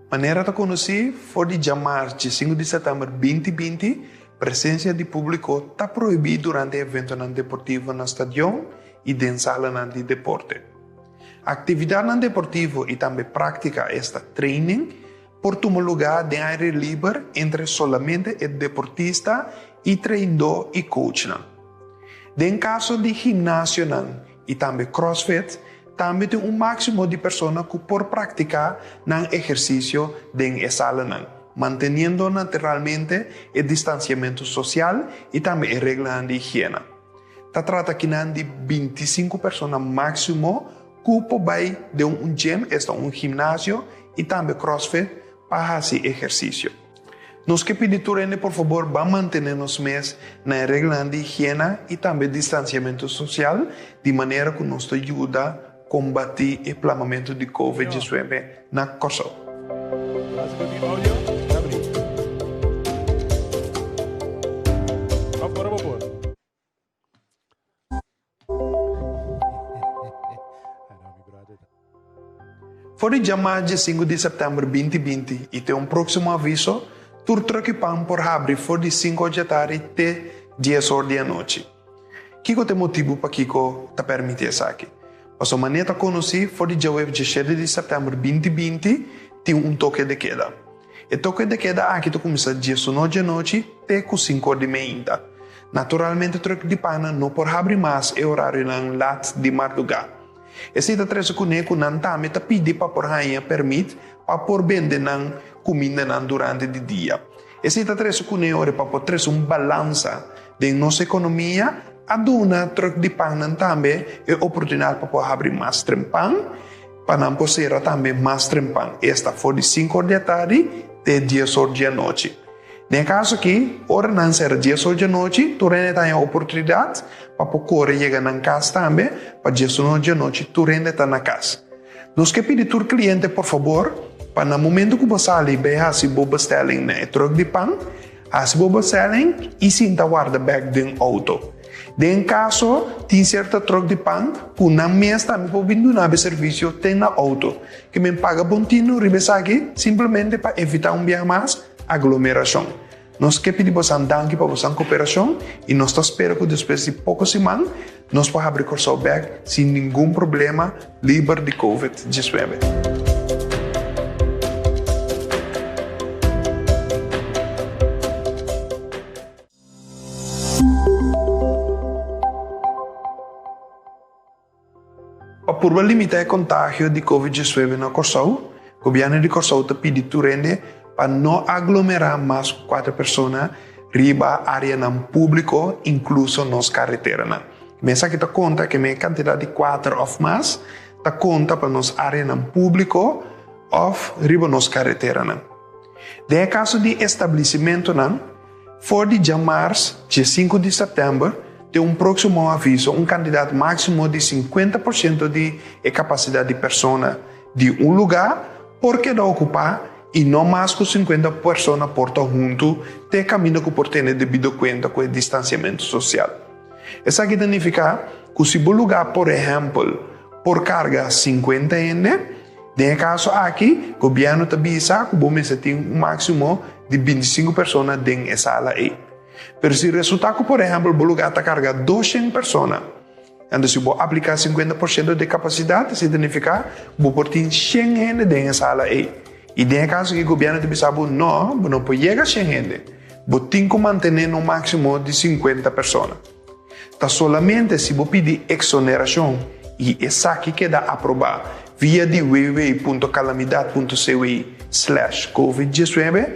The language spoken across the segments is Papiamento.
Manera ta konosí, for di djamars diesinku di sètèmber 2020, presensia di públiko ta prohibí durante eventonan deportivo na stadion i den salanan di deporte. Aktividatnan deportivo i tambe práktika, esta training, por tuma lugá den aire liber entre solamente e deportista i traindó i coachnan. Den kaso di gimnasionan i tambe crossfit, tambe tin un máksimo di persona ku por praktiká nan ehersisio den e salanan, manteniendo naturalmente e distansiamentu sosial i tambe e reglanan di higiena. Ta trata akinan di 25 persona máksimo ku por bai den un gym, esta un gimnasio, i tambe crossfit pa hasi ehersisio. Nos ke pidi tur hende por fabor ban mantené nos mes na e reglanan di higiena i tambe distansiamentu sosial di manera ku nos ta yuda kombatí e plamamentu di Covid 19 na Kòrsou. For di djamá 15 di sèptèmber 2020 i te un próksimo aviso, tur trùk i pan por habri for di sinku or djatardi te dies or di anochi. Kiko ta e motibu pakiko ta pèrmití esaki? Pasobra manera ta konosí, for di djawev 17 di sèptèmber 2020 tin un toke de keda. E toke de keda aki ta kuminsá diesuno djanochi te ku sinku or di meinta. Naturalmente trùk di pannan no por habri mas e orarionan lat di mardugá. Esei ta trese kuné ku nan tambe ta pidi pa por haña pèrmit pa por bende nan kumindanan durante di dia. Esei ta trese kuné ora pa por trese un balansa den nos ekonomia, a duna trùk di pannan tambe e oportunidat pa por habri mas trempan, pa nan por sera tambe mas trempan, esta for di sinku or di atardi te dies or di anochi. Den e kaso aki, ora nan sera dies or di anochi, tur hende ta haña oportunidat pa por kore yega nan kas tambe, pa 11 or di anochi tur hende ta na kas. Nos ke pidi tur kliente por fabor pa na momento ku bo sali bai hasi bo bestelling na e trùk di pan, hasi bo bestelling i sinta warda bèk den outo. Den kaso tin sierto trùk di pan ku nan mes tambe por bin duna bo e servisio te na outo. Ke men paga bon tinu riba esaki simplemente pa evitá un biaha mas aglomerashon. Nos ke pidi bosan danki pa bosan koperashon i nos ta spera ku despues di poko siman nos por habri Kòrsou bèk sin ningun problema liber di Covid 19. Pa purba limitá e kontagio di Covid 19 na Kòrsou, Gobièrnu di Kòrsou ta pidi tur hende pa no aglomerá mas ku kuater persona riba áreanan públiko, inkluso nos kareteranan. Mi esaki ta konta ke mi e kantidat di kuater òf mas ta konta pa nos áreanan públiko òf riba nos kareteranan. Den e kaso di establisimentunan, For di djamars, 15 di sèptèmber, te un próksimo aviso, un kantidat máksimo di 50% di e kapasidat di persona di un lugá por keda okupá i no mas ku 50 persona por ta huntu te kaminda ku por tene debido kuenta ku e distansiamentu sosial. Esaki ta nifiká ku si bo lugá, por ehèmpel, por karga 50 hende, Den e kaso aki, gobièrnu ta bisa ku bo mester tin un máksimo di 25 persona den e sala ei. Pero si resultá ku, por ehèmpel, bo lugá ta karga 200 persona, anto si bo apliká 50% di e kapasidat, esei ta nifiká ku bo por tin 100 hende den e sala ei. I den e kaso aki gobièrnu ta bisa bo, No, bo no por yega 100 hende. Bo tin ku mantené no máksimo di 50 persona. Ta solamente si bo pidi eksonerashon i esaki keda aprobá via di www.calamidad.cw/covid 19,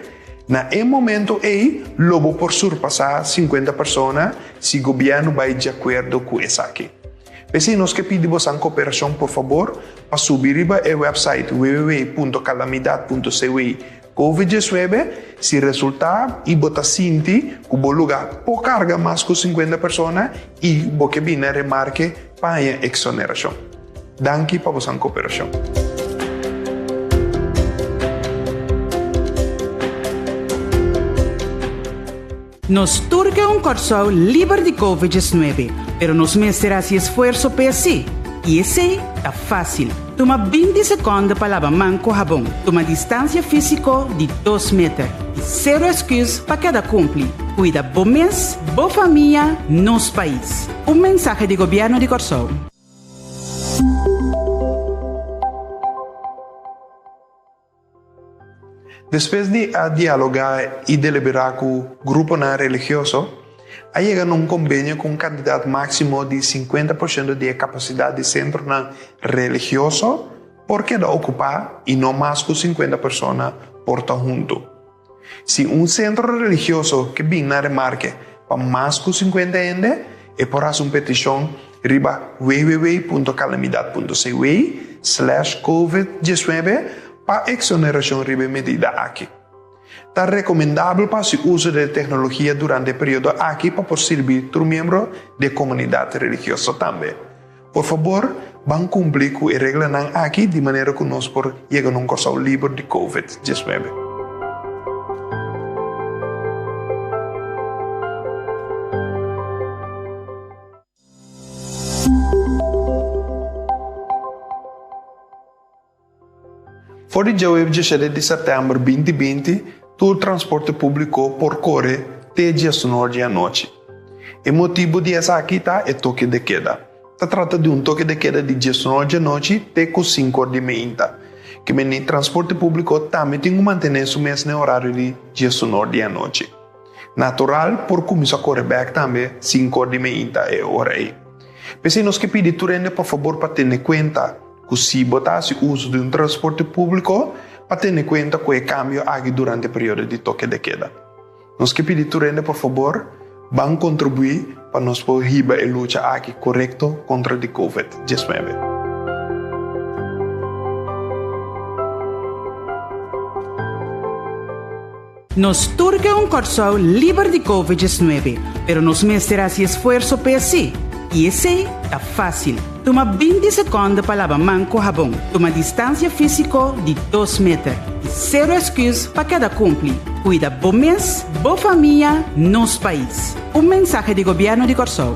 na e momento ei lo bo por surpasá 50 persona si gobièrnu bai di akuerdo ku esaki. P'esei nos ke pidi bosan koperashon por fabor pa subi riba e wèpsait www.calamidad.cw Covid 19, si resultá i bo ta sinti ku bo lugá por karga mas ku 50 persona i bo ke bini na remarke pa haña eksonerashon. Danki pa bosan koperashon. Nos tur ke un Kòrsou liber di Covid 19, pero nos mester hasi esfuerso p'e sí. I esei ta fásil. Tuma 20 sekònde pa laba man ku habon. Tuma distansia físiko di 2 meter. I sero èsküs pa keda kumpli. Kuida bo mes, bo famia, nos pais. Un mensahe di Gobièrnu di Kòrsou. Despues di a dialogá i deliberá ku gruponan religioso, a yega na un kombenio ku un kantidat máksimo di 50% di e kapasidat di sentronan religioso por keda okupá i no mas ku 50 persona por ta huntu. Si un sentro religioso ke bin na remarke pa mas ku 50 hende, e por hasi un petishon riba www.calamidad.cw slash covid 19 pa eksonerashon riba e medida aki. Ta rekomendabel pa hasi uso di e teknologia durante e periodo aki pa por sirbi tur miembro di e komunidat religioso tambe. Por fabor, ban kumpli ku e reglanan aki di manera ku nos por yega na un Kòrsou liber di covid 19. For di djaweps diesshete di sèptèmber 2020 tur transporte públiko por kore te diesunor di anochi. E motibu di esaki ta e toke de keda. Ta trata di un toke de keda di diesunor di anochi te ku sinkor di meinta. Ke meni transporte públiko tambe tin ku mantené su mes na e orario di diesunor di anochi. Natural por kuminsá kore bèk tambe sinkor di meinta e ora ei. P'esei nos ke pidi tur hende por fabor pa tene kuenta ku si bo ta hasi uso di un transporte públiko pa tene kuenta ku e kambio aki durante e periodo di toke de keda. Nos ke pidi tur hende por fabor ban kontribuí pa nos por hiba e lucha aki korekto kontra di covid 19. Nos tur ke un Kòrsou liber di covid 19, pero nos mester hasi esfuerso pa esei. I esei ta fásil. Tuma 20 sekònde pa laba man ku habon. Tuma distansia físiko di 2 meter. I sero èsküs pa keda kumpli. Kuida bo mes, bo famia, nos pais. Un mensahe di Gobièrnu di Kòrsou.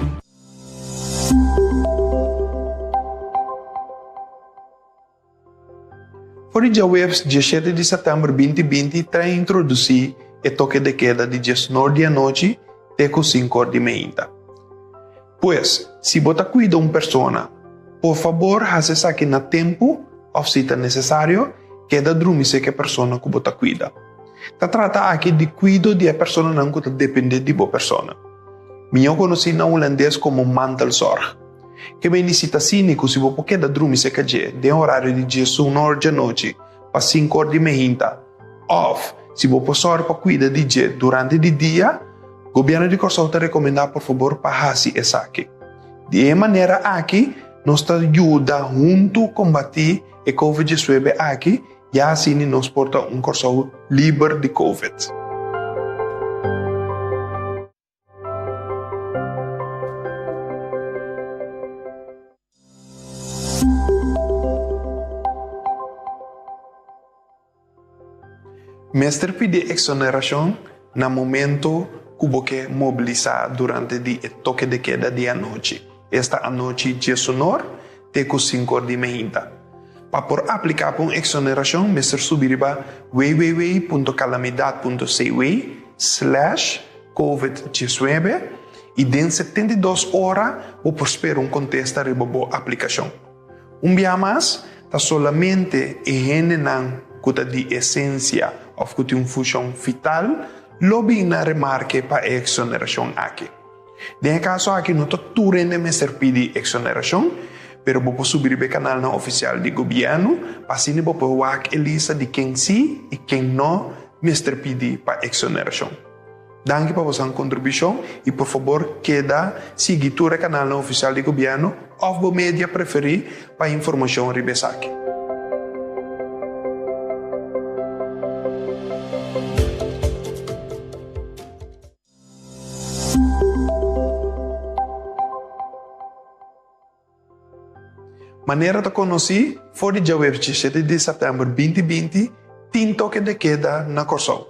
For di djaweps 17 di sèptèmber 2020 ta introdusí e toke de keda di 19 di anochi te ku 5 or di meinta. Pues, si bo ta kuida un persona, por fabor hasi esaki na tempu òf si ta nesesario, keda drumi serka e persona ku bo ta kuida. Ta trata aki di kuido di e personanan ku ta dependé di bo persona. Mihó konosí na hulandes komo mantelzorg. Ke beni si ta síniko si bo por keda drumi serka dje den orario di 11 or djanochi pa 5 or di mehinta òf si bo por sòru pa kuida di dje durante di dia, Gobièrnu di Kòrsou ta rekomendá por fabor pa hasi esaki. Di e manera aki nos ta yuda huntu kombatí e covid 19 aki ya asina nos por ta un Kòrsou liber di covid. Mester pidi eksonerashon na momento ku bo ke mobilisá durante di e toke de keda di anochi, esta anochi 11 or te ku 5 or di meinta. Pa por apliká pa un eksonerashon mester subi riba www.calamidad.cw slash covid 19 i den 72 ora bo por spera un kontesta riba bo aplikashon. Un bia mas, ta solamente e hendenan ku ta di esensia òf ku tin un funshon vital lo bin na remarke pa e eksonerashon aki. Den e kaso aki no ta tur hende mester pidi eksonerashon, pero bo por subi riba e kanalnan ofisial di gobièrnu pa asina bo por wak e lista di ken si i ken no mester pidi pa eksonerashon. Danki pa boso kontribushon i por fabor keda sigui tur e kanalnan ofisial di gobièrnu òf bo media preferí pa informashon riba esaki. Manera ta konosí, for di djaweps 17 di sèptèmber 2020 tin toke de keda na Kòrsou.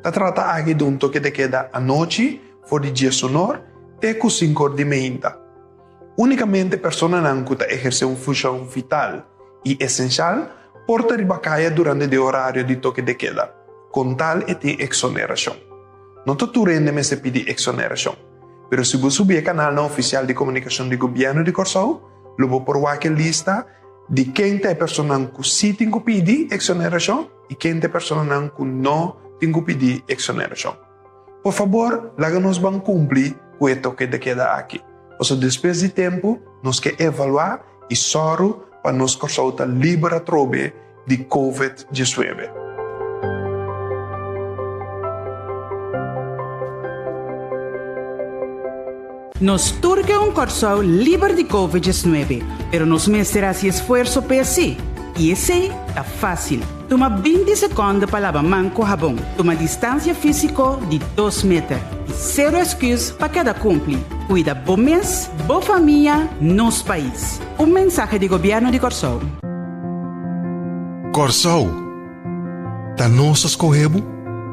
Ta trata aki di un toke de keda anochi for di 11 or te ku 5 or di meinta. Únikamente personanan ku ta ehersé un funshon vital i esenshal por ta riba kaya durante di orario di toke de keda, kon tal e tin eksonerashon. No ta tur hende mester pidi eksonerashon, pero si bo subi e kanalnan ofisial di komunikashon di Gobièrnu di Kòrsou, lo bo por wak e lista di ken ta e personanan ku sí tin ku pidi eksonerashon i ken ta e personanan ku no tin ku pidi eksonerashon. Por fabor, laga nos ban kumpli ku e toke de keda aki, pasobra despues di tempu nos ke evaluá i sòru pa nos Kòrsou ta liber atrobe di Covid diesnuebe. Nos tur ke un Kòrsou liber di Covid diesnuebe, pero nos mester hasi esfuerso p'e sí. I esei ta fásil. Tuma 20 sekònde pa laba man ku habon. Tuma distansia físiko di dos meter. I sero esküs pa keda kumpli. Kuida bo mes, bo famia, nos pais. Un mensahe di Gobièrnu di Kòrsou. Kòrsou, ta nos a skohe bo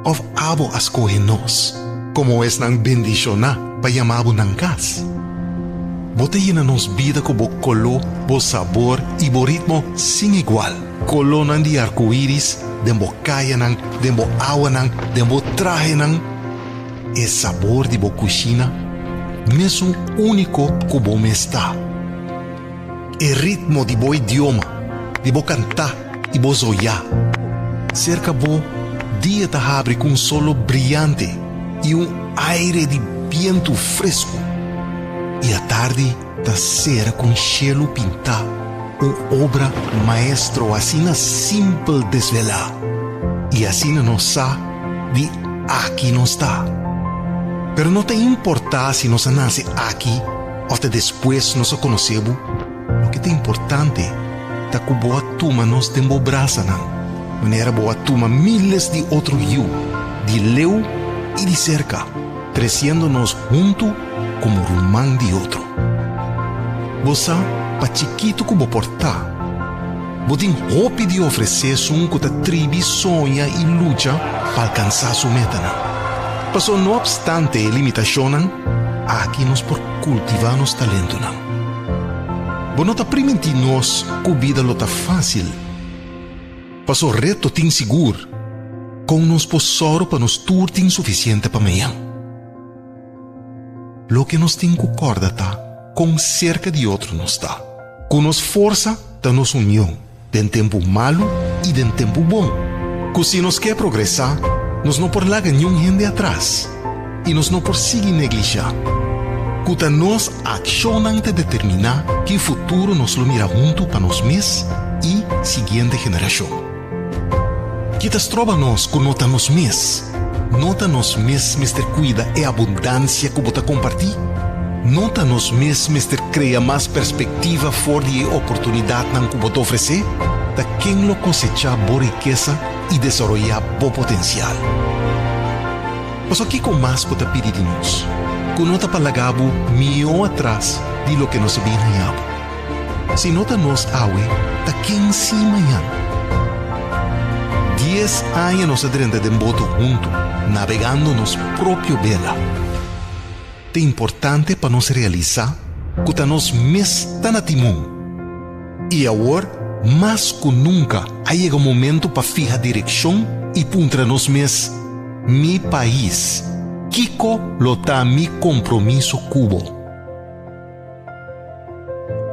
òf abo a skohe nos komo esnan bendishoná pa yama bo nan kas? Bo ta yena nos bida ku bo koló, bo sabor i bo ritmo sin igual. Kolónan di arkoiris den bo kayanan, den bo awanan, den bo trahenan. E sabor di bo kushina mesun úniko ku bo mes ta. E ritmo di bo idioma, di bo kantá i bo zoyá. Serka bo, dia ta habri ku un solo briante i un aire di bientu fresku. I atardi ta sera ku un shelu pintá, un obra maestro asina simpel desvelá. I asina nos sa di aki nos ta. Pero no ta importá si nos a nase aki Òf ta despues nos a konosé bo? Loke ta importante ta ku bo a tuma nos den bo brasanan, manera bo a tuma míles di otro yu, di leu i di serka, tresiendo nos huntu komo ruman di otro. Bo sa, pa chikitu ku bo por ta, bo tin hopi di ofresé esun ku ta tribi soña i lucha pa alkansá su metanan. Pasobra no opstante e limitashonnan, aki nos por kultivá nos talentonan. Bo no ta primintí nos ku bida lo ta fásil. Pasobra reto tin sigur. Kon nos por sòru pa nos tur tin sufisiente pa mañan? Loke nos tin ku kòrda ta kon serka di otro nos ta. Ku nos forsa ta nos union den tempu malu i den tempu bon. Ku si nos ke progresá, nos no por laga niun hende atras i nos no por sigui neglishá. Ku ta nos akshonnan ta determiná ki futuro nos lo mira huntu pa nos mes i siguiente generashon. Ki ta stroba nos ku no ta nos mes? No ta nos mes mester kuida e abundansia ku bo ta kompartí? No ta nos mes mester krea mas perspektiva for di e oportunidatnan ku bo ta ofresé? Ta ken lo kosechá bo rikesa i desaroyá bo potensial? Pasobra kiko mas bo ta pidi di nos ku no ta pa laga bo mihó atras di loke nos a bin haña bo? Si no ta nos awe, ta ken si mañan? Dies aña nos a drenta den boto huntu, nabegando nos propio bela. Ta importante pa nos realisá ku ta nos mes ta na timon. I awor, mas ku nunka, a yega momento pa fiha direkshon i puntra nos mes, Mi pais, kiko lo ta mi kompromiso ku bo?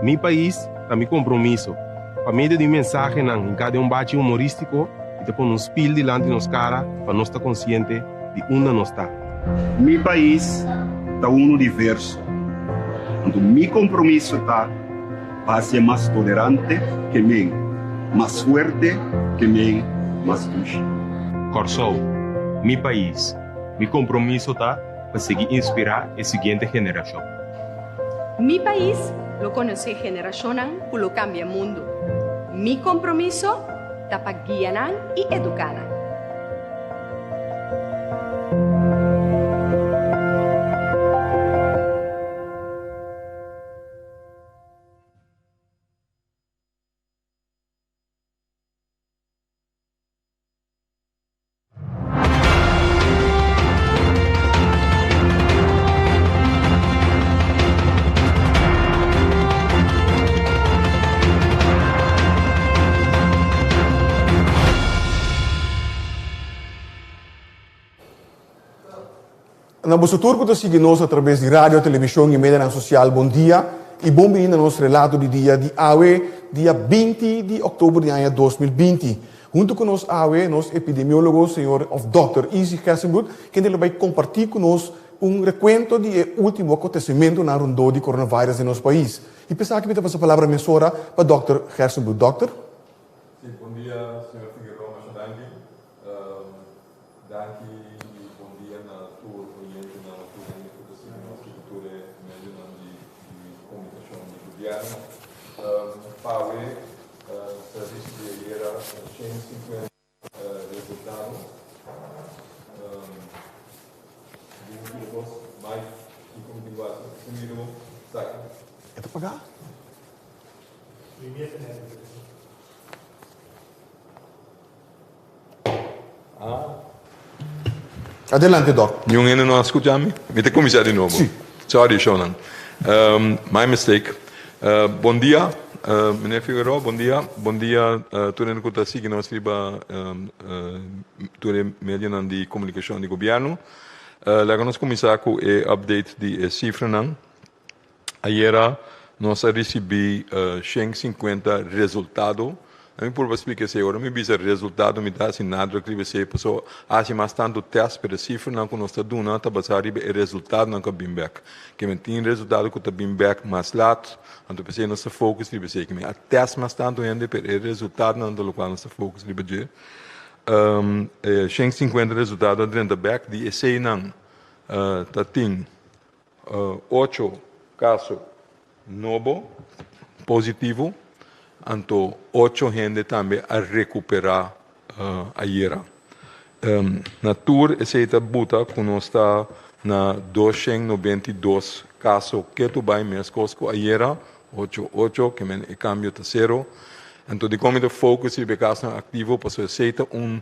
Mi pais ta mi kompromiso. Pa medio di mi mensahenan hinká den un bachi humorístiko, mi ta pone un spil dilanti nos kara pa nos ta konsiente di unda nos ta. Mi pais ta unu diverso, anto mi kompromiso ta pa hasié mas tolerante ke men, mas fuerte ke men, mas dushi. Kòrsou, mi pais, mi kompromiso ta pa sigui inspirá e siguiente generashon. Mi pais lo konosé generashonnan ku lo kambia mundu. Mi kompromiso ta pa guia nan i eduká nan. Na boso tur ku ta sigui nos a traves di radio, televishon i medianan sosial, bon dia i bon bini na nos relato di dia di awe, dia 20 di òktober di aña 2020. Huntu ku nos awe, nos epidemiólogo señor òf dòkter Izzy Gerstenbluth, kende lo bai kompartí ku nos un rekuento di e último akontesimentunan rondó di coronavirus den nos pais. I p'esaki mi ta pasa palabra mesora pa dòkter Gerstenbluth. Dòkter? Sí, bon dia señor Figueroa, masha danki. Danki i bon dia na tur oyentenan, tur hende ku ta sigui nos riba tur e medionan di komunikashon di gobièrnu. Pawe nos ta risibí ayera 150 resultado. Di un kilo kos, Mike, kiko mi tin ku hasi? Si mi lo saki. E ta pagá? Adelante Doc. Niun hende no a skucha mi? Mi ta kuminsá di nobo. Sí. Sorry shownan. My mistake. Bon dia Meneer Figueroa, bon dia. Bon dia tur hende ku ta sigui nos riba tur e medionan di komunikashon di gobièrnu. Laga nos kuminsá ku e update di e sifranan. Ayera nos a risibí 150 resultado. A mi purba splika esei. Ora mi bisa resultado mi ta hasi nadruk riba esei pasobra a hasi mas tantu tèst pero e sifranan ku nos ta duna ta basá riba e resultadonan ku a bin bèk. Ke men tin resultado ku ta bin bèk mas lat, anto p'esei nos ta focus riba esei. Ke men a tèst mas tantu hende pero e resultadonan ta lokual nos ta focus riba dje. E 150 resultado a drenta bèk, di eseinan ta tin Ocho kaso nobo positivo, anto ocho hende tambe a rekuperá ayera. Na tur esei ta buta ku nos ta na 292 kaso ketu bai meskos ku ayera, ocho ocho, ke men e kambio ta sero. Anto dikon mi ta focus riba e kasonan aktivo? Pasobra esei ta un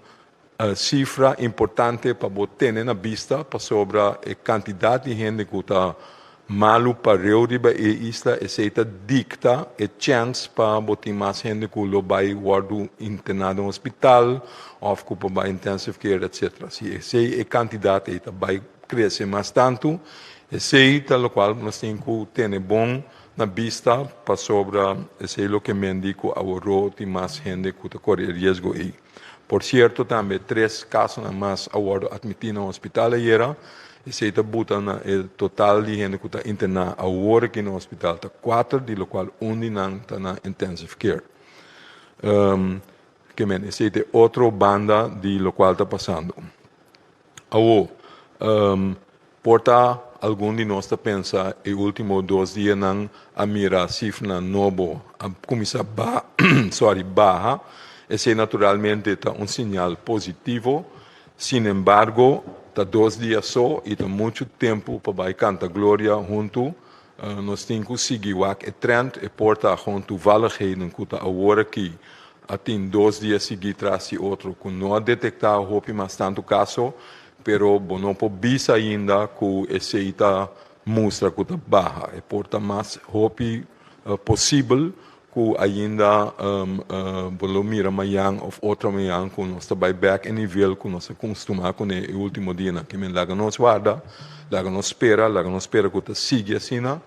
Sifra importante pa bo tene na bista pasobra e kantidat di hende ku ta malu pareu riba e isla esei ta dikta e chèns pa bo tin mas hende ku lo bai wòrdu interná den hospital òf ku por bai intensive care etcetera. Si esei e kantidat ei ta bai krese mas tantu esei ta lokual nos tin ku tene bon na bista pasobra esei loke men di ku aworó tin mas hende ku ta kore e riesgo ei. Por sierto tambe tres kasonan mas a wòrdu atmití na hospital ayera. Esei ta buta na e total di hende ku ta interná awor aki na hospital ta kuater, di lokual un di nan ta na intensive care. Ke men esei ta e otro banda di lokual ta pasando. Awor, por ta algun di nos ta pensa e ultimo dos dianan a mira sifranan nobo a kuminsá ba sorry baha, esei naturalmente ta un siñal positivo, sinembargo ta dos dia so i ta muchu tempu pa bai kanta gloria huntu, nos tin ku sigui wak e trend, e por ta gewoon toevalligheden ku ta awor aki A tin dos dia sigui tras di otro ku no a detektá hopi mas tantu kaso, pero bo no por bisa ainda ku esei ta mustra ku ta baha. E por ta mas hopi posibel ku ainda bo lo mira mañan òf otro mañan ku nos ta bai bèk e nivel ku nos a kustumá kuné e último dianan. Ke men laga nos warda, laga nos spera, laga nos spera ku ta sigui asina,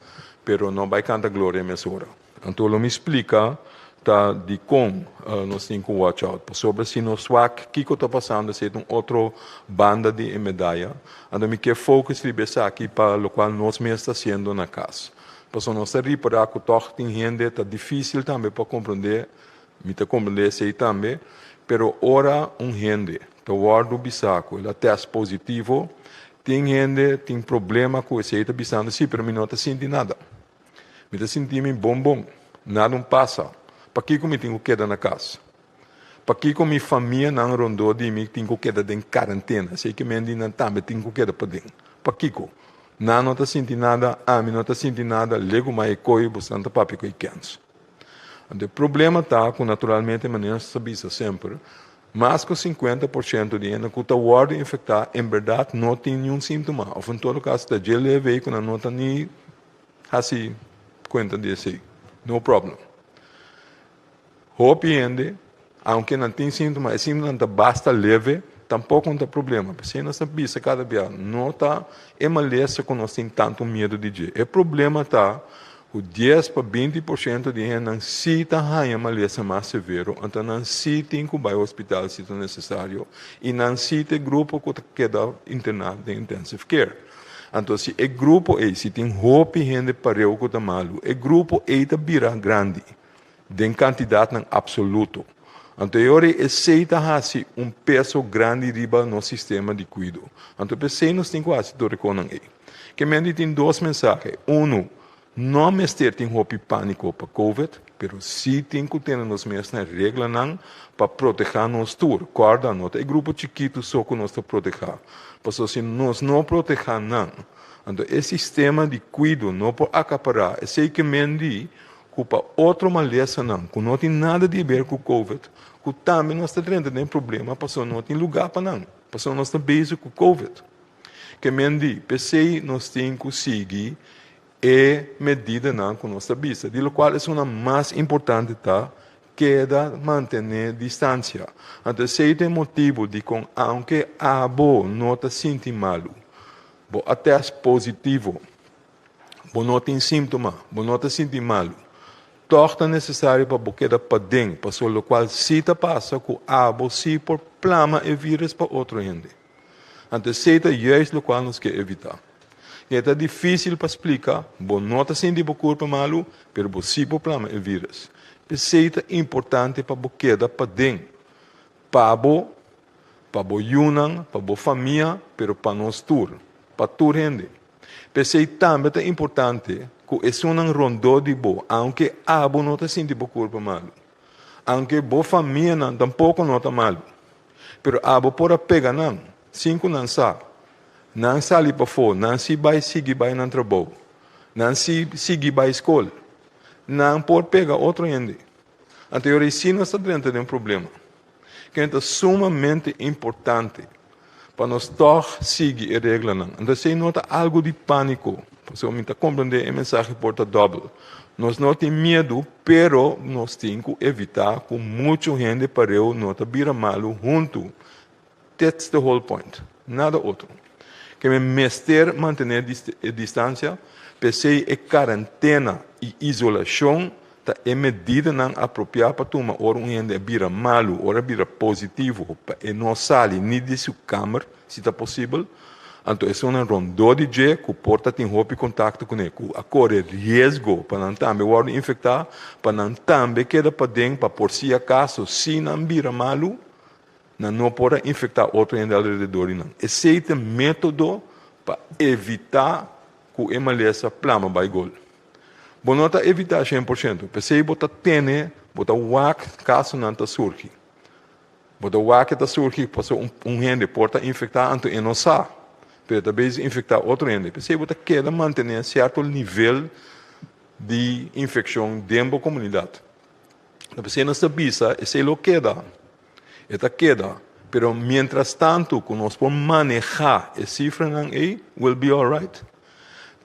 pero no bai kanta gloria mesora. Anto lo mi splika ta dikon nos tin ku watch out. Pasobra si nos wak kiko ta pasando esei ta un otro banda di e medaya. Anto mi ke focus riba esaki pa lokual nos mes ta hasiendo na kas. Pasobra nos ta ripara ku tòg tin hende ta difisil tambe pa komprondé, mi ta komprondé esei tambe, pero ora un hende ta wòrdu bisa ku el a tèst positivo, tin hende tin problema ku esei ta bisando si pero mi no ta sinti nada. Mi ta sinti mi bon bon. Nada un pasa. Pakiko mi tin ku keda na kas? Pakiko mi famianan rondó di mi tin ku keda den karentena? Esei ke men di nan tambe tin ku keda paden. Pakiko? Nan no ta sinti nada, ami no ta sinti nada, legu mai e koi, bosan ta papia ku e kens. Anto e problema ta ku naturalmente manera nos ta bisa semper, mas ku 50% di hende ku ta wòrdu infektá en bèrdat no tin niun síntoma òf en todo kaso ta dje leve ku nan no ta ni Hasi kuenta di esei. No problem. Hopi hende, aunke nan tin síntoma, e síntomanan ta basta leve. Tampoko no ta problema. P'esei nos ta bisa kada bia, no ta e malesa ku nos tin tantu miedu di dje. E problema ta ku dies pa 20% di hendenan sí ta haña malesa mas severo, anto nan sí tin ku bai hospital si ta nesesario i nan sí ta e grupo ku ta keda interná den intensive care. Anto si e grupo ei, si tin hopi hende pareu ku ta malu, e grupo ei ta bira grandi den kantidatnan apsoluto. Anto e ora ei esei ta hasi un peso grandi riba nos sistema di kuido. Anto p'esei nos tin ku hasi tur e konan ei. Ke men di tin dos mensahe. Unu, no mester tin hopi pániko pa Covid, pero sí tin ku tene nos mes na reglanan pa protehá nos tur. Kòrda, no ta e grupo chikitu so ku nos ta protehá. Pasobra si nos no protehá nan, anto e sistema di kuido no por akapará. Esei ke men di ku pa otro malesanan ku no tin nada di ber ku Covid, ku tambe nos ta drenta den problema pasobra no tin lugá pa nan, pasobra nos ta bezig ku Covid. Ke men di, p'esei nos tin ku sigui e medidanan ku nos ta bisa, di lokual esunnan mas importante ta keda mantené distansia. Anto esei ta e motibu dikon aunke abo no ta sinti malu, bo a tèst positivo, bo no tin síntoma, bo no ta sinti malu, tòg ta nesesario pa bo keda paden, pasobra lokual sí ta pasa ku abo sí por plama e vírùs pa otro hende. Anto esei ta juist lokual nos ke evitá. E ta difísil pa splika, bo no ta sinti bo kurpa malu, pero bo sí por plama e vírùs. P'esei ta importante pa bo keda paden, pa bo, pa bo yunan, pa bo famia, pero pa nos tur, pa tur hende. P'esei tambe ta importante ku esunnan rondó di bo, aunke abo no ta sinti bo kurpa malu, aunke bo famianan tampoko no ta malu, Pero abo por a pega nan, sin ku nan sa. Nan sali pafó, nan si bai sigui bai nan trabou. Nan si sigui bai skol. Nan por pega otro hende. Anto e ora ei si nos ta drenta den un problema. Kende ta sumamente importante pa nos tòg sigui e reglanan. Anto esei no ta algu di pániko, pasobra mi ta komprendé e mensahe por ta dòbel. Nos no tin miedu, pero nos tin ku evitá ku muchu hende pareu no ta bira malu huntu. That's the whole point. Nada otro. Ke men mester mantené e distansia, p'esei e karentena i isolashon ta e medidanan apropiá pa tuma ora un hende a bira malu, ora a bira positivo, pa e no sali ni di su kamer, si ta posibel. Anto esunnan rondó di dje ku por ta tin hopi kontakto kuné, ku a kore riesgo pa nan tambe wòrdu infektá, pa nan tambe keda paden pa por si akaso si nan bira malu, nan no por a infektá otro hende alrededor di nan. Esei ta e método pa evitá ku e malesa plama bai gol. Bo no ta evitá 100%, p'esei bo ta tene, bo ta wak kasonan ta surgi. Bo ta wak e ta surgi pasobra un un hende por ta infektá anto e no sa, pero e ta bezig infektá otro hende. P'esei bo ta keda mantené sierto nivel di infekshon den bo komunidat. P'esei nos ta bisa esei lo keda, e ta keda, pero mientras tantu ku nos por manehá e sifranan ei, we'll be alright.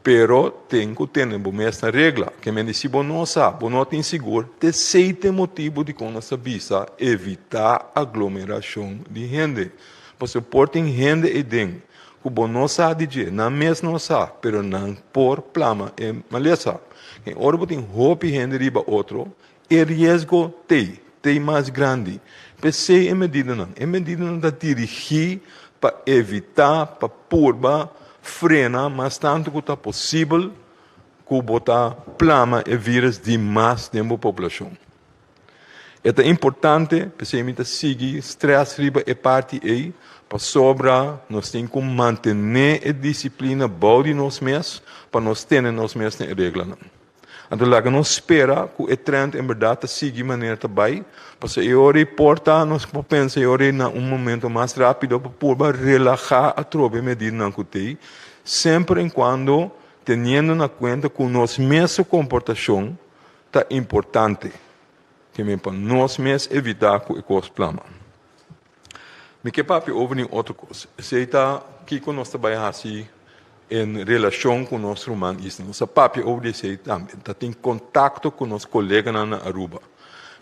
Pero ten ku tene bo mes na regla. Ke men di si bo no sa, bo no tin sigur, t'esei t'e motibu dikon nos ta bisa evitá aglomerashon di hende. Pasobra por tin hende eiden ku bo no sa di dje, nan mes no sa, pero nan por plama e malesa. I ora bo tin hopi hende riba otro, e riesgo t'ei, t'ei mas grandi. P'esei e medidanan, e medidanan ta dirigí pa evitá, pa purba frena mas tantu ku ta posibel ku bo ta plama e vírus di mas den bo poblashon. E ta importante, p'esei mi ta sigui strès riba e parti ei, pasobra nos tin ku mantené e disiplina bou di nos mes pa nos tene nos mes na e reglanan. Anto laga nos spera ku e trend en bèrdat ta sigui manera ta bai, pasobra e ora ei por ta nos por pensa e ora ei na un momento mas rápido pa purba relahá atrobe e medidanan ku t'ei, semper en kuando teniendo na kuenta ku nos mes su komportashon ta importante, ke men pa nos mes evitá ku e kos plama. Mi ke papia over di un otro kos. Esei ta kiko nos ta bai hasi en relashon ku nos ruman isla. Nos a papia over di esei tambe. Ta tin kontakto ku nos koleganan na Aruba.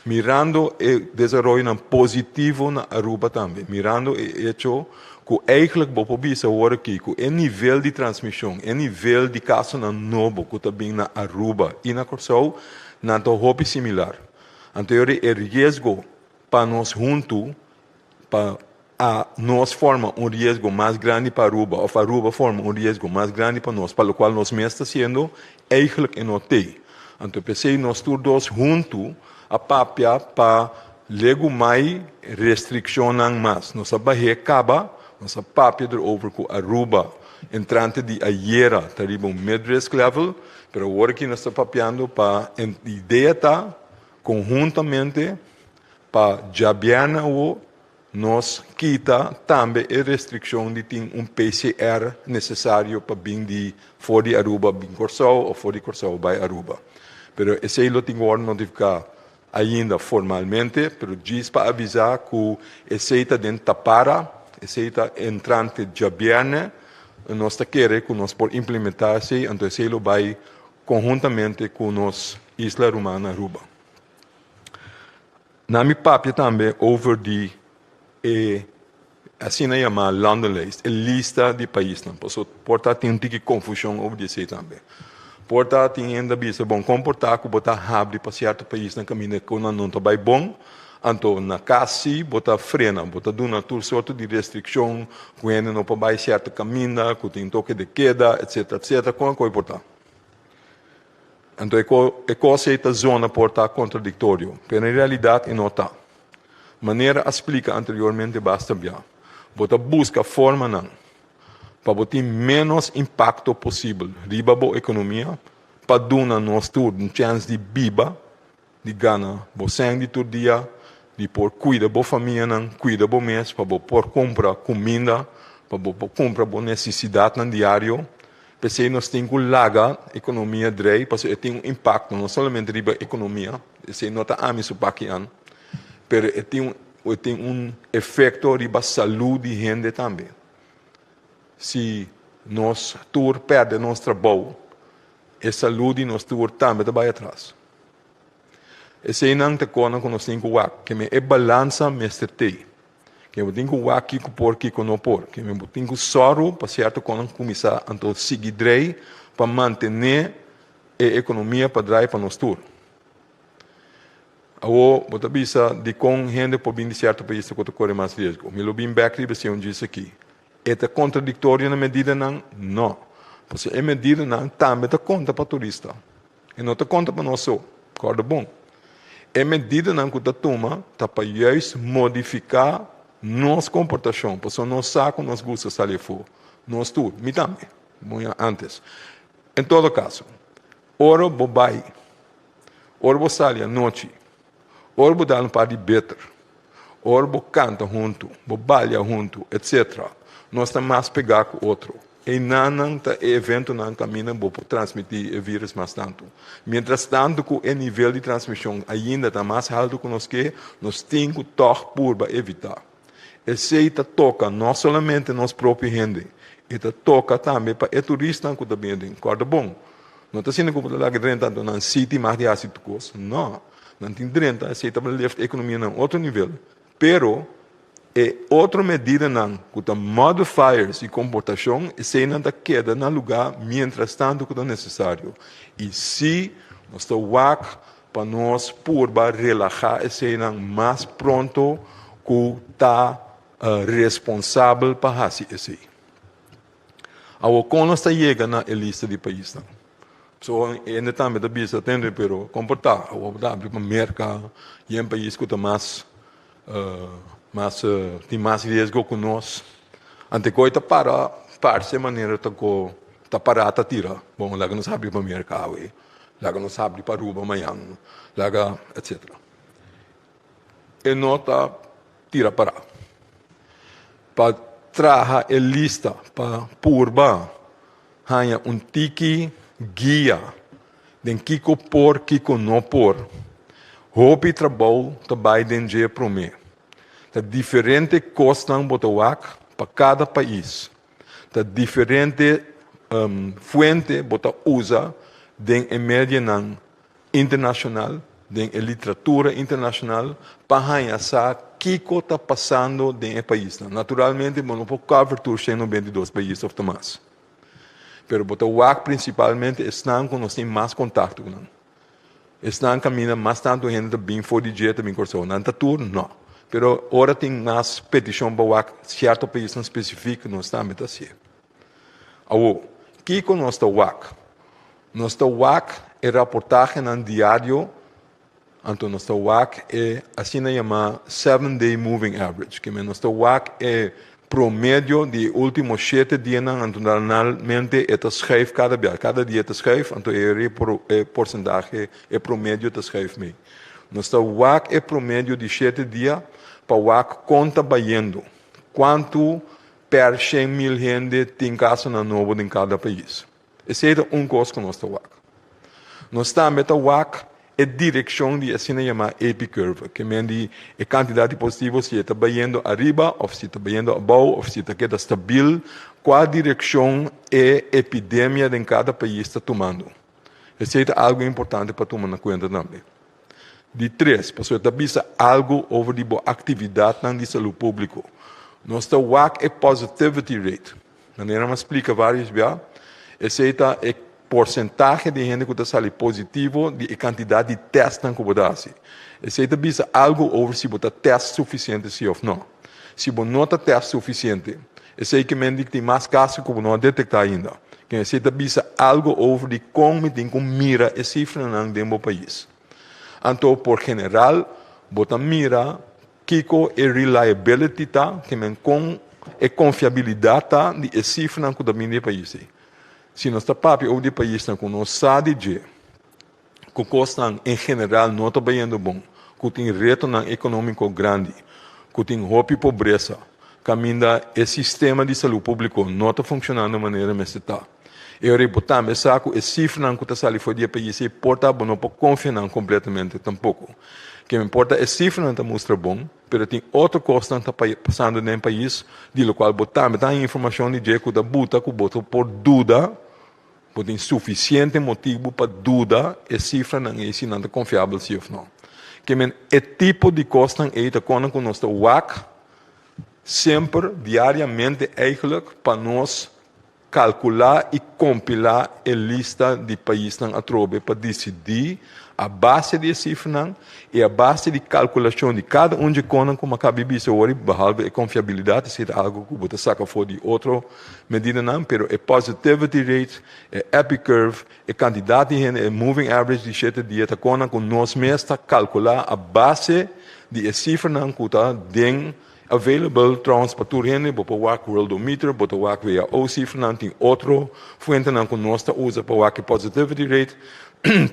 Mirando e desaroyonan positivo na Aruba tambe, mirando e hecho ku eigenlijk bo por bisa awor aki ku e nivel di transmishon, e nivel di kasonan nobo ku ta bin na Aruba i na Kòrsou, nan ta hopi similar. Anto e riesgo pa nos huntu, pa a nos forma un riesgo mas grandi pa Aruba òf Aruba forma un riesgo mas grandi pa nos, pa lokual nos mes ta hasiendo, eigenlijk e no t'ei. Anto p'esei nos tur dos huntu a papia pa legumai restrikshonnan mas. Nos a bah'é kaba, nos a papia erover ku Aruba entrante di ayera ta riba un mid-risk level, pero awor aki nos ta papiando pa idea ta konhuntamente pa djabièrnè awo Nos kita tambe e restrikshon di tin un PCR nesesario pa bin di for di Aruba bin Kòrsou òf for di Kòrsou bai Aruba. Pero esei lo tin ku wòrdu notifiká ainda formalmente, pero djis pa avisá ku esei ta den tapara, esei ta entrante djabièrnè, nos ta kere ku nos por implementá esei, anto esei lo bai konhuntamente ku nos isla ruman Aruba. Na mi papia tambe over di e asina yamá landenlijst, e lista di paisnan. Paso por ta tin un tiki konfushon over di esei tambe. Por ta tin hende a bisa, bon, kon por ta ku bo ta habri pa sierto paisnan kaminda ku nan no ta bai bon, anto na kas si bo ta frena, bo ta duna tur sorto di restrikshon ku hende no por bai sierto kaminda, ku tin toke de keda, etsetera, etsetera. Kon a por ta? Anto e e kos ei ta zona por ta kontradiktorio, pero en realidat e no ta. Manera a splika anteriormente basta bia, bo ta buska formanan pa bo tin ménos impakto posibel riba bo ekonomia pa duna nos tur un chèns di biba, di gana bo sèn di tur dia, di por kuida bo famianan, kuida bo mes pa bo por kumpra kuminda, pa bo por kumpra bo nesesidatnan diario. P'esei nos tin ku laga ekonomia drei pasobra e tin un impakto no solamente riba ekonomia, esei no ta ami su pakian, pero e tin e tin un efekto riba salú di hende tambe. Si nos tur pèrdè nos trabou, e salú di nos tur tambe ta bai atras. Eseinan ta konan ku nos tin ku wak, ke men e balansa mester tei. Ke bo tin ku wak kiko por, kiko no por. Ke men bo tin ku sòru pa sierto konan kuminsá anto sigui drei pa mantené e ekonomia pa drai pa nos tur. Awor bo ta bisa dikon hende por bin di sierto pais ku ta kore mas riesgo. Mi lo bin bèk riba esei un djis aki. E ta kontradiktorio na medidanan? No. Pasobra e medidanan tambe ta konta pa turista. E no ta konta pa nos so. Kòrda bon. E medidanan ku ta tuma ta pa juist modifiká nos komportashon, pasobra nos sa ku nos gusta sali afó. Nos tur. Mi tambe. Bon ya ántes. En todo kaso, ora bo bai, ora bo sali anochi, ora bo dal un par di beter, ora bo kanta huntu, bo balia huntu, etsetera, nos ta mas pegá ku otro. Einanan ta e eventonan kaminda bo por transmití e vírus mas tantu. Mientras tantu ku e nivel di transmishon ainda ta mas haltu ku nos ke, nos tin ku tòg purba evitá. Esei ta toka no solamente nos propio hende, e ta toka tambe pa e turisnan ku ta bini aden. Kòrda bon, no ta asina ku bo ta laga drenta anto nan siti mag di hasi tur kos. No, nan tin drenta, esei ta lift e ekonomia na un otro nivel. Pero e otro medidanan ku ta modifiers di komportashon, eseinan ta keda na lugá mientras tantu ku ta nesesario. I si nos ta wak pa nos purba relahá eseinan mas pronto ku ta responsabel pa hasi esei. Awor kon nos ta yega na e lista di paisnan? So hende tambe ta bisa tende pero kon por ta? Awor bo ta abri pa Merka i un pais ku ta mas mas tin mas riesgo ku nos. Ante ku ta para parse manera ta ku ta para ta tira. Bon laga nos abri pa Merka awe, laga nos abri pa Aruba mañan, laga etcetera. E no ta tira para. Pa traha e lista pa purba haña un tiki guia den kiko por, kiko no por. Hopi trabou ta bai den dje promé. Ta diferente kosnan bo ta wak pa kada pais. Ta diferente fuente bo ta usa den e medianan internashonal. den e literatura internashonal pa haña sa kiko ta pasando den e paisnan. Naturalmente bo no por cover tur 192 pais òf ta mas. Pero bo ta wak prinsipalmente esnan ku nos tin mas kontakto ku nan. Esnan kaminda mas tantu hende ta bin for di dje ta bin Kòrsou. Nan ta tur? No. Pero ora tin mas petishon pa wak sierto paisnan spesifik nos tambe ta hasié. Awor, kiko nos ta wak? Nos ta wak e raportahenan diario, anto nos ta wak e asina yamá seven day moving average, ke men nos ta wak e promedio di e último shete dianan, anto normalmente e ta schuif kada bia, kada dia e ta schuif, anto e e porsentahe, e promedio ta schuif mee. Nos ta wak e promedio di shete dia pa wak kon ta bayendo, kuantu Per 100.000 hende tin kasonan nobo den kada pais. Esei ta un kos ku nos ta wak. Nos tambe ta wak e direkshon di asina yamá epicurve, ke men di e kantidat di positivo si e ta bayendo ariba òf si ta bayendo abou òf si ta keda stabil, kua direkshon e epidemia den kada pais ta tumando. Esei ta algu importante pa tuma na kuenta tambe. Di tres, pasobra e ta bisa algu over di bo aktividatnan di salú públiko. Nos ta wak e positivity rate. Manera mi a splika vários bia, esei ta e porsentahe di hende ku ta sali positivo di e kantidat di tèstnan ku bo ta hasi. Esei ta bisa algu over si bo ta tèst sufisiente si òf nò. Si bo no ta tèst sufisiente, esei ke men di ku tin mas kaso ku bo no a detektá ainda. Ken esei ta bisa algu over di kon mi tin ku mira e sifranan den bo pais. Anto por general bo ta mira kiko e reliability ta, ke men kon e konfiabilidat ta di e sifranan ku ta bini di e pais ei. Si nos ta papia over di e paisnan ku nos sa di dje ku kosnan en general no ta bayendo bon, ku tin retonan ekonómiko grandi, ku tin hopi pobresa, kaminda e sistema di salú públiko no ta funshonando manera mester ta. E ora ei bo tambe sa ku e sifranan ku ta sali for di e pais ei por ta bo no por konfia nan kompletamente tampoko. Ke mi por ta e sifranan ta mustra bon, pero tin otro kosnan ta pasando den e pais di lokual bo tambe ta haña informashon di dje ku ta buta ku bo por duda. Bo tin sufisiente motibu pa duda e sifranan ei si nan ta konfiabel si òf nò. Ke men e tipo di kosnan ei ta konan ku nos ta wak semper, diariamente eigelijk, pa nos kalkulá i kompilá e lista di paisnan atrobe pa disidí a base di e sifranan i a base di kalkulashon di kada un dje konan ku mi a kaba di bisa awor, behalve e konfiabilidat, esei ta algu ku bo ta saka for di otro Medidanan, pero e positivity rate, e epicurve, e kantidat di hende, e moving average di shete dia ta konan ku nos mes ta kalkulá a base di e sifranan ku ta den available trouwens pa tur hende. Bo por wak Worldometer, bo ta wak WHO sifranan, tin otro fuentenan ku nos ta usa pa wak e positivity rate.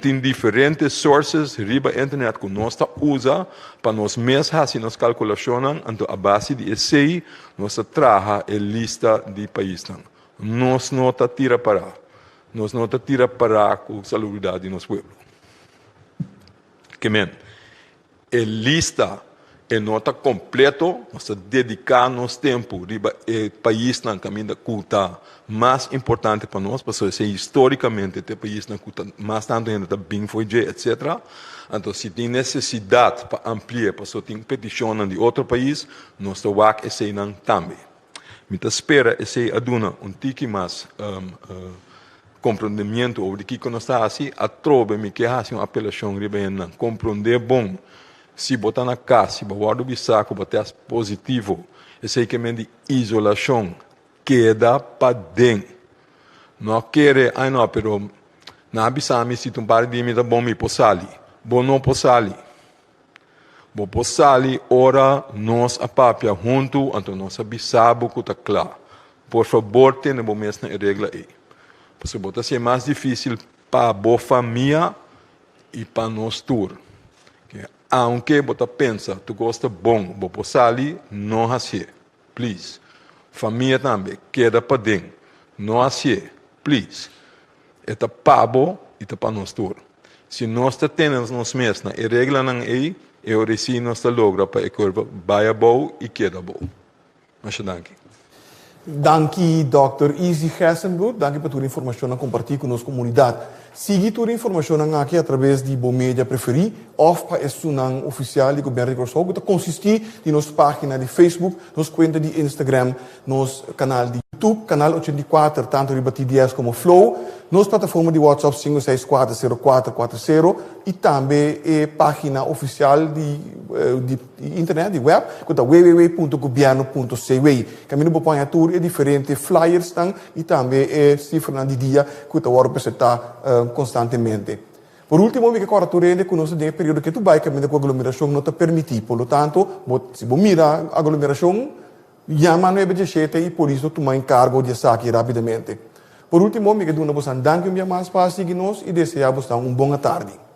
Tin diferente sources riba internet ku nos ta usa pa nos mes hasi nos kalkulashonnan, anto a base di esei Nos ta traha e lista di paisnan. Nos no ta tira pará. Nos no ta tira pará ku salubridat di nos pueblo. Ke men, e lista e no ta kompleto. Nos ta dediká nos tempu riba e paisnan kaminda ku ta mas importante pa nos, pasobra esei histórikamente ta e paisnan ku ta mas tantu hende ta bin for dje, etsetera. Anto si tin nesesidat pa ampli'é pasobra tin petishonnan di otro pais, Nos ta wak eseinan tambe. Mi ta spera esei a duna un tiki mas komprondemiento over di kiko nos ta hasi. Atrobe mi ke hasi un apelashon riba hendenan. Komprondé bon. Si bo ta na kas, si bo wòrdu bisa ku bo tèst positivo, esei ke men di isolashon. Keda paden. No kere, ai no, pero nan a bisa mi si ta un par di dia mi ta bon mi por sali. Bo no por sali. Bo por sali ora nos a papia huntu, anto nos a bisa bo ku ta kla. Por fabor tene bo mes na e regla ei. Pasobra bo ta hasié mas difísil pa bo famia i pa nos tur. Aunke bo ta pensa tur kos ta bon, bo por sali, no hasié. Please. Famia tambe, keda paden. No hasié. Please. E ta pa bo i ta pa nos tur. Si nos ta tene nos mes na e reglanan ei, e ora sí nos ta logra pa e kurva bai abou i keda abou. Masha danki. Danki Dòkter Izzy Gerstenbluth, danki pa tur informashonnan kompartí ku nos komunidat. Sigui tur informashonnan aki atraves di bo media preferí òf pa esunnan ofisial di Gobièrnu di Kòrsou ku ta konsistí di nos página di Facebook, nos kuenta di Instagram, nos kanal di YouTube, Kanal 84, tantu riba TDS komo Flow, nos plataforma di WhatsApp 5640440 i tambe e página ofisial di di internet, di web, ku ta www.gobierno.cw. Kaminda bo por haña tur e diferente flyersnan i tambe e sifranan di dia ku ta wòrdu presentá konstantemente. Por último, mi ke kòrda tur hende ku nos ta den e periodo ke tur bai kaminda ku aglomerashon no ta permití. Por lo tanto, bo si bo mira aglomerashon, yama nuebe dieshete i polis lo tuma enkargo di esaki rápidamente. Por último, mi ke duna bosan danki un bia mas pa a sigui nos i deseá bosnan un bon atardi.